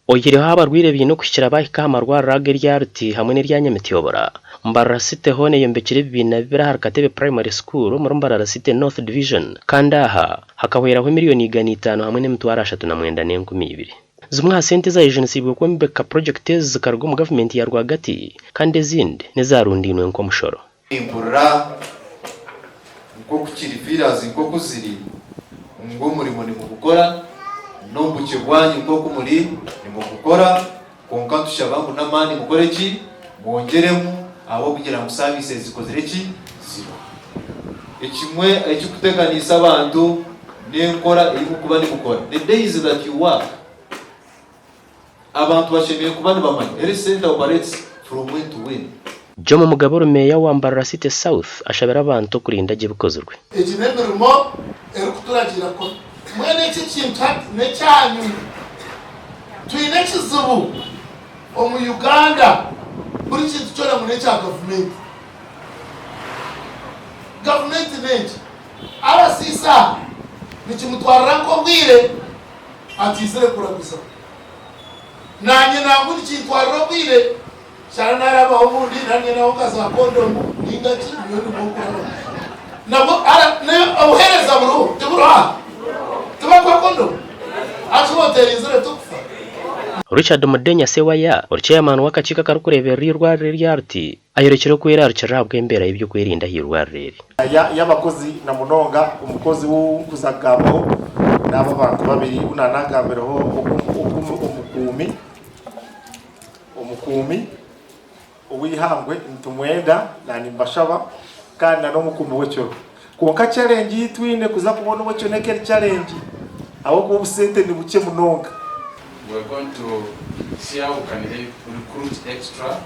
Oihireho abarwaire baine okuhikira baahika aha marwariro aga erya Ruti hamwe n'erya Nyamityobora, Mbarara City hoona eyombekire ebibiina bibiri ahari Katebe Primary School omuri Mbarara City North Division kandi aha hakahweraho emiriyooni 500 hamwe n'emitwaro 39 n'enkumi ibiri. Zimwe aha sente ezayejunisiibwe kwombeka purogyekiti ezi zikaruga omu gavumenti ya rwagati kandi ezindi n'ezarundainwe nk'omushoro. Nimpurira nk'oku kiri feelers nk'oku ziri ngu omurimo nimugukora n'omu bukye bwanyu nk'oku muri nimugukora kwonka nitushaba ngu n'amaani mukore ki? Mwongyeremu ahabw'okugira ngu services zikozire ki? Ziriho. Ekimwe ekirikuteganiisa abantu n'enkora ei murikuba nimukora, the days that you work. Abantu bashemereire kuba nibamanya Health Centre operates from when to when. Jomo Mugabe ori Meeya wa Mbarara City South ashabire abantu okurinda gye ebikozirwe. Egi n'emirimo erikuturagiira kukora. Mbwenu eki ekintu hati n'ekyanyu. Twine ekizibu omu Uganda, buri kintu kyona ngu n'ekya gavumenti. Gavumenti n'enki? Abasiisi aha nikimutwarira nk'obwire atiizire kuraguza. Naanye nangwa nikintwarira obwire, shana narabaho obundi nanye naho nka za kondomu ninga ki nyowe nimwo nkuraba. Nabwo ara obuhereza buriho tiburiho aha? Tibakuha kondomu? Hati waaba oterinzire tokufa. Richard Mudenya Ssewaya, ori Chairman w'akakiiko akarikureeberera eirwariro erya Ruti, ayorekire okwerarikirira ahabw'embeera y'eby'okwerinda ah'eirwariro eri. Y'abakozi na munonga omukozi ou nkuza kugambaho n'aba bantu babiri bu naanagambireho ogu omukuumi omukuumi ow'eihangwe nitumwenda naanimbashaba kandi na n'omukuumi w'ekiro. Kwonka challenge ei twine kuza kubona ow'ekiro n'eka eri challenge ahabw'okuba obusente ni bukye munonga. We are going to see how we can recruit extra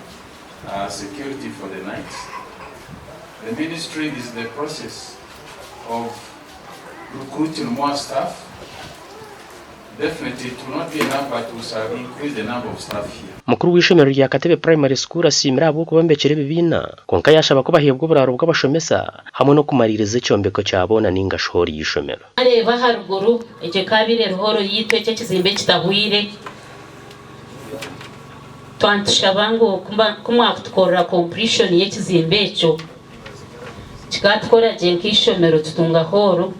security for the night. The ministry is in the process of recruiting more staff. Definitely it will not be enough but we shall increase the number of staff here. Mukuru w'eishomero rya Katebe Primary School asiimire ahabw'okubombekera ebibiina kwonka yaashaba ku baheebwa oburaaro bw'abashomesa hamwe n'okumariiriza ekyombeko kya boona ninga shi hooro y'eishomero. Wareeba aharuguru, egyo ekaabaire eri hooro yaitu, ekyo ekizimbe ekitahweire. Twaba nitushaba ngu ku mwakutukorera completion y'ekizimbe ekyo, kikatukora gye nk'eishomero tutunga hooro,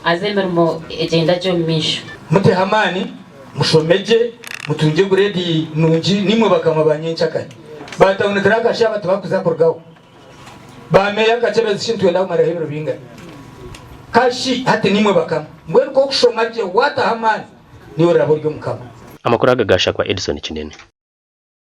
haza emirimo egyenda gye omu maisho. Muteho amaani, mushome gye, mutungye gureedi nungi, naimwe bakama ba nyenkyakare. Ba tawuni kiraaka shi aba tibarikuza kurugaho. Ba meeya Kakyebezi shi nitwenda kumaraho ebiro bingana? Kashi hati niimwe bakama. Mbwenu ku okushoma gye waataho amaani, niiwe oraabe ori omukama. Amakuru aga gaashakwa Edson Kinene.